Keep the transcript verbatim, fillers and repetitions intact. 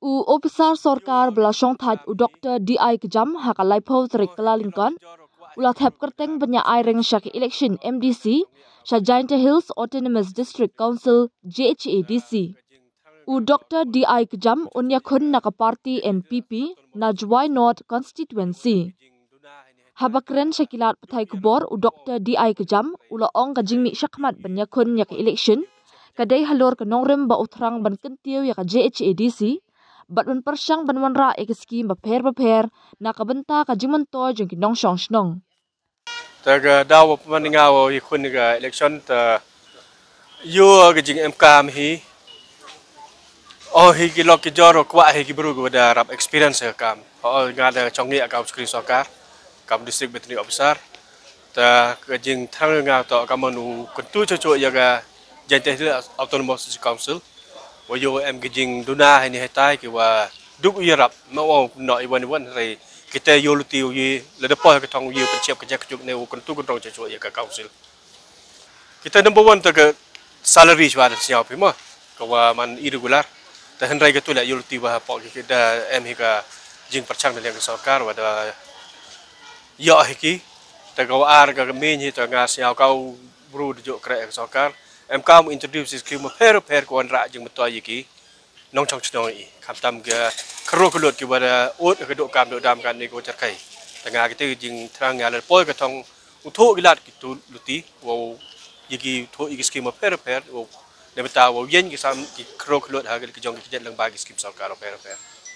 U ophisar sorkar ba la shongthait u Doktor D I Kjam ha ka laiphew tarik Kyllalyngkot u la thep kyrteng ban ïa ai reng sha ka election M D C sha Jaintia Hills Autonomous District Council, J H A D C. U Doktor D I Kjam un ïakhun na ka party N P P na Jowai North Constituency. Haba kren sha ki lad pathai khubor, u Doktor D I Kjam u la ong ka jingmih shakhmat ban ïakhun ïa ka election ka dei halor ka nongrim ba u thrang ban kyntiew ïa ka J H A D C bad ban pyrshang ban wanrah ïa ki skim bapher bapher na ka bynta ka jingmyntoi jong ki nongshong shnong. Te ka daw ba pynban nga wa ïakhun ka election te ïoh ka jingemkam hi. Oh, hi ki lok ki jor kwah hi ki bru ki wada rap experience ka kam. Oh, nga da chong ngi ka screen sorkar kam district veterinary officer. Ta ka jingthrang nga to ka manu kuntu chocho ïa ka Jaintia Hills Autonomous District Council. Wa ïoh em ki jingduna hi ni hetai ki wa duk ïa rap ma wa no i wan i wan re kita ïoh luti ïa la depoh ka thong ïa pynchiap ka jak juk ne u kuntu kuntrong chocho ïa ka council. Kita number one ta ka salary shwa da sñiaw phi mo ka wa man irregular. Ta hynrei ka tu la ïoh luti wa pok ki da em hi ka jingpyrchang da liang ka sorkar wa da ïoh hi ki. Ta ka wa ar ka main hi ta nga sñiaw ka u bru da jok kre ka sorkar. Em ka mu introduce scheme pher pher ko wanrah jingmyntoi ïa ki nongchong chnong i. Khamtam ka khro ka lut ki wa da ut ka duk kam duk dam kan ni ko charkai. Ta nga ki te jingthrang ïa la poi ka thong u thoh ki lad ki tu luti wa ïa ki thoh ïa ki scheme pher pher wa ne bata wa yen ki sam ki khro ka lut ha ki jong ki jet lang ba ki scheme sorkar pher pher.